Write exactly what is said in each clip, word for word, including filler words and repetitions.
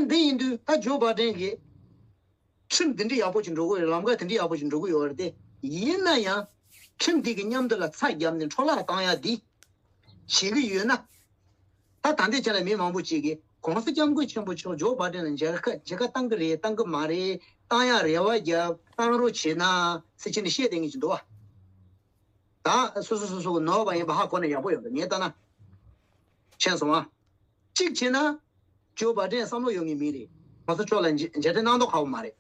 ད་འདི་ཡིན་དུས་ད་ཇོ་བྷ་ཌེན་གྱིས་ཁྲིམས་འདི་འདྲ་ཡག་པོ་ཅིག་འགྲོ་གི་ཡོད། ལམ་ཁ་འདི་འདྲ་ཡག་པོ་ཅིག་འགྲོ་གི་ཡོད་རེད་དེ། ཡིན་ན་ཡང་ཁྲིམས་འདི་གི་མཉམ་དུ་ལ་ཚ་བརྒྱབ་ནས་འཕྲོ་བརླག་བཏང་ཡ་འདི་བྱེད་ཀྱི་ཡོད་ན། ད་ད་ལྟའི་ཆ་ལ་མི་མང་པོ་ཅིག་གིས་༸གོང་ས་༸སྐྱབས་མགོན་ཆེན་པོ་མཆོག་ཇོ་བྷ་ཌེན་ལ་མཇལ་ཁ་མཇལ་ཁ་བཏང་གི་རེད། བཏང་གི་མ་རེད། བཏང་ཡ་རེ་བ་བརྒྱབ། བཏང་རོགས་བྱེད་ན་ཟེར་བྱས་ནས་བཤད་བསྡད་མཁན་ཅིག་འདུག་བ། ད་སོ་སོ་སོ་སོ་གི་ནོར་བ་ཡིན་པ་ཧ་གོ་ན་ཡག་པོ་ཡོད་པ་ངས་ལྟ་ན། མཁྱེན་སོང་ང་། གཅིག་བྱས་ན། ཇོ་བྷ་ཌེན་བསམ་བློ་ཡོད་མཁན་མི་རེད། ༸གོང་ས་མཆོག་ལ་མཇལ་མཇལ་འཕྲད་གནང་མདོག་ཁ་པོ་མ་རེད།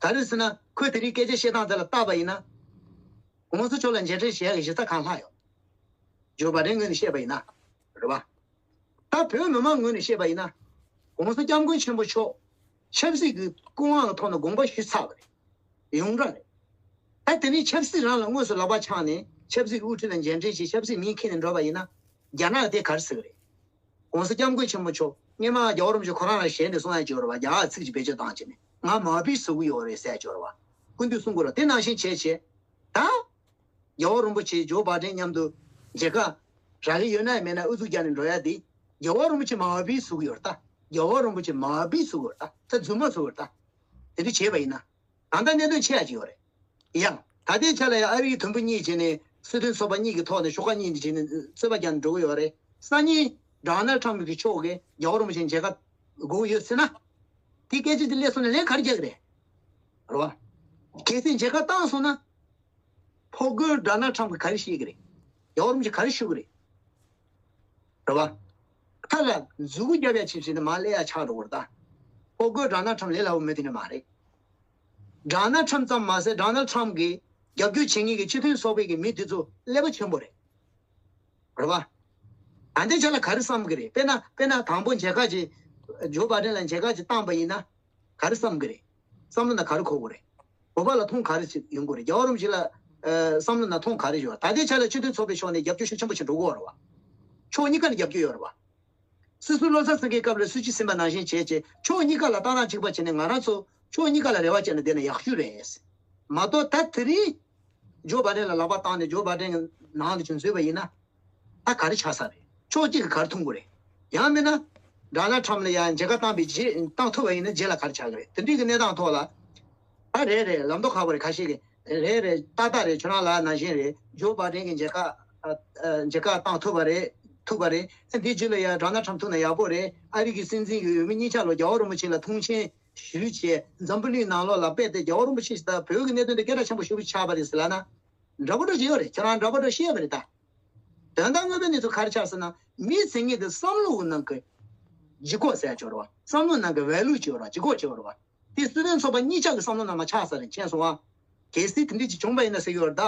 ག་རེ་ཟེར་ན་ཁོས་དེ་རིང་སྐད་ཆ་བཤད་སྟངས་དེ་ལ་བལྟས་པ་ཡིན་ན། ༸གོང་ས་མཆོག་ལ་མཇལ་འཕྲད་བྱེད་ཡག་གི་གཞི་རྩ་གང་ལྷག་ཡོད། ཇོ་བྷ་ཌེན་ངོས་ནས་བཤད་པ་ཡིན་ན། རེད་བ། ད་བོད་མི་མང་ངོས་ནས་བཤད་པ་ཡིན་ན། ༸གོང་ས་༸སྐྱབས་མགོན་ཆེན་པོ་མཆོག་ཆབ་སྲིད་ཀྱི་སྐུ་དབང་གི་ཐོག་ནས་དགོངས་པ་ཞུས་ཚར་བ་རེད། ཡོངས་གྲགས་རེད། ད་དེ་ནས་ཆབ་སྲིད་རང་ལ་དངོས་སུ་ལག་པ་འཆང་ནས་ཆབ་སྲིད་ཀྱི་དབུ་ཁྲིད་ལ་མཇལ་འཕྲད་བྱས་ཆབ་སྲིད་མིང་འཁྱེར་ནས་འགྲོ་བ་ཡིན་ན། རྒྱ་ནག་དེ་ག་རེ་ཟེར་གི་རེད། ༸གོང་ས་༸སྐྱབས་མགོན་ཆེན་པོ་མཆོག་སྔོན་མ་རྒྱལ་བ་རིན་པོ་ཆེ་ཁོ་རང་རང་ཞལ་ནས་གསུང་ཡ་ཅིག་ཡོད་རེད་བ། རྒྱ་གར་ཚིག་ཅིག་བེད་སྤྱོད་བཏང་བྱས་ནས་ང་མ་བུའི་གཟུགས་པོ་ཡོད་རེད་ཟེར་ཡ་ཅིག་ཡོད་རེད་བ། སྐུ་མདུན་གསུང་གི་རེད། དེ་ནང་བཞིན་བྱས་བྱས། ད། རྒྱལ་བ་རིན་པོ་ཆེ་ཇོ་བྷ་ཌེན་མཉམ་དུ་མཇལ་ཁ་རག་གི་ཡོད་ན་མེད་ན་ཨུ་ཚུགས་རྒྱག་ནས་འགྲོ་ཡ་དེ། རྒྱལ་བ་རིན་པོ་ཆེ་མ་བུའི་གཟུགས་ཡོད་རེད་ད། རྒྱལ་བ་རིན་པོ་ཆེ་མ་བུའི་གཟུགས་ཡོད་རེད་ད། ད་རྫུན་མ་བཟོ་གི་རེད་ད། དེ་འདྲ་བྱས་པ་ཡིན་ན། ད་ལྟ་གནད་དོན་ཆེ་ཡ་ཅིག་ཡོད་རེད། ཡང་ད་ལྟའི་ཆ་ལ་ཡང་ཨ་རིའི་དུམ་བུ་གཉིས་བྱས་ནས་སྲིད་དོན་ཚོགས་པ་གཉིས་ཀྱི་ཐོག་ནས་ཤོག་ཁག་གཉིས་བྱས་ནས་རྩོད་པ་རྒྱག་ནས་འགྲོ་གི་ཡོད་རེད། སང་ཉིན་ཌོ་ནལ་ཊམ་གྱི་མཆོག་གིས་རྒྱལ་བ་རིན་པོ་ཆེ་མཇལ་ཁ་དགོས་ཀྱི་ཡོད་ཟེར་ན། དེ་སྐད་ཆ་དེ་སླེབས་སོང་ན་ལན་ག་རེ་རྒྱག་གི་རེད། རེད་བ། གལ་སྲིད་མཇལ་ཁ་བཏང་སོང་ན། ཕོ་རྒོད་ཌོ་ནལ་ཊམ་གྱིས་ག་རེ་བཤད་ཀྱི་རེད། རྒྱལ་བ་རིན་པོ་ཆེ་ག་རེ་ཞུ་གི་རེད། རེད་བ། ཁ་ལ་མཛུ་གུ་རྒྱབ་ཡ་ཆེ་ཆེ་ནི་མ་སླེབས་ཡ་ཆགས་འགྲོ་གི་རེད་ད། ཕོ་རྒོད་ཌོ་ནལ་ཊམ་ལས་སླ་བོ་མི་དེ་ནི་མ་རེད། ཌོ་ནལ་ཊམ་ཙམ་མ་ཟད་ཌོ་ནལ་ཊམ་གྱིས་རྒྱབ་སྐྱོར་བྱེད་མཁན་གྱི་སྤྱི་མཐུན་ཚོགས་པའི་གི་མི་དེ་ཚོ་ཀླད་པ་ཆེན་པོ་རེད། རེད་བ། ད་ལྟའི་ཆ་ལ་ག་རེ་བསམ་གི་རེད། དཔེར་ན་དཔེར་ན་དང་པོ་མཇལ་ཁ་ཅིག་ཇོ་བྷ་ཌེན་ལ་མཇལ་ཁ་ཅིག་བཏང་པ་ཡིན་ན། ག་རེ་བསམ་གི་རེད། བསམ་བློ་ནང་ག་རེ་འཁོར་གི་རེད། བོད་པ་ལ་མཐོང་ག་རེ་ཞིག་ཡོང་གི་རེད། རྒྱལ་བ་རིན་པོ་ཆེ་ལ་ཨ་བསམ་བློ་ནང་མཐོང་ག་རེ་ཡོད། ད་ལྟའི་ཆ་ལ་སྤྱི་མཐུན་ཚོགས་པའི་ཕྱོགས་ནས་རྒྱབ་སྐྱོར་ཤུགས་ཆེན་པོ་ཞིག་འགྲོ་གི་ཡོད་རེད་བ། ཕྱོགས་གཉིས་ཀ་ནས་རྒྱབ་སྐྱོར་ཡོད་རེད་བ། སྲིད་ཟུར་བློ་བཟང་སེང་གེའི་སྐབས་ལ་སྲིད་བྱུས་ཟིན་པ་ནང་བཞིན་བྱས་བྱས་ཕྱོགས་གཉིས་ཀ་ལ་ལྟ་སྟངས་གཅིག་པ་བྱས་ནས་ང་རང་ཚོ་ཕྱོགས་གཉིས་ཀ་ལ་རེ་བ་བཅངས་ནས་བསྡད་ན་ཡག་ཤོས་རེད། མ་གཏོགས་ད་དེ་རིང་ཇོ་བྷ་ཌེན་ལ་ལག་པ་བཏང་ནས་ཇོ་བྷ་ཌེན་གྱི་ནང་དུ་ཅིག་འཛུལ་བ་ཡིན་ན། ད་ག་རེ་ཆགས་ས་རེད། ཕྱོགས་གཅིག་གིས་ག་རེ་མཐོང་གི་རེད། ཡང་མིན་ན། ཌོ་ནལ་ཊམ་ལ་ཡང་མཇལ་ཁ་བཏང་པའི་རྗེས་བཏང་ཐུབ་པ་ཡིན་ན་རྗེས་ལ་ག་རེ་ཆགས་ཀྱི་རེད། དེ་འདྲའི་གི་གནས་སྟངས་ཐོག་ལ། ཨ་རེད་རེད། ལམ་མདོ་ཁ་པོ་རེད། ཁ་ཤས་ཀྱིས་རེད་རེད། ཏག་ཏག་རེད། ཁྱོད་རང་ལ་ནང་བཞིན་རེད། ཇོ་བྷ་ཌེན་གྱི་མཇལ་ཁ་ཨ་ཨ་མཇལ་ཁ་བཏང་ཐུབ་པ་རེད། ཐུབ་པ་རེད། ཨ་འདིའི་རྗེས་ལ་ཡང་ཌོ་ནལ་ཊམ་ཐུག་ན་ཡག་པོ་རེད། ཨ་རི་གི་སྲིད་འཛིན་གྱི་འོས་མི་གཉིས་ཆ་ལོ་རྒྱལ་བ་རིན་པོ་ཆེ་ལ་ཐུགས་ཆེན་ཞུས་བྱས་འཛམ་བུ་གླིང་ནང་ལོགས་ལ་རྦད་དེ་རྒྱལ་བ་རིན་པོ་ཆེ་ཞིག་དང་བོད་ཀྱི་གནད་དོན་དེ་སྐད་གྲགས་ཆེན་པོ་ཞིག་ཆགས་པ་རེད་ཟེར་ལབ་ན། འདྲ་པོ་འདྲ་ཞིག་ཡོད་རེད། ཁྱོད་རང་འདྲ་པོ་འདྲ་ཤེས་ཡོད་མ་རེད་ད། དོན་དག་དངོས་པོའི་གནས་ཚུལ་ག་རེ་ཆགས་ཟེར་ན། མི་ཟེར་མཁན་དེ་བསམ་བློ་གི་ནང་གི་ལྗིད་ཁོག་ཟེར་ཡ་ཅིག་ཡོད་རེད་བ། བསམ་བློ་ནང་གི་ཝེ་ལུ་ཅིག་ཡོད་རེད་བ། ལྗིད་ཁོག་ཅིག་ཡོད་རེད་བ། དེ་སྲིད་དོན་ཚོགས་པ་གཉིས་ཆ་གི་བསམ་བློ་ནང་མ་ཆགས་ས་རེད། མཁྱེན་སོང་ང་། གལ་སྲིད་དེ་འདྲ་ཅིག་བྱུང་པ་ཡིན་ན་ཟེར་གྱི་ཡོད་རེད་ད།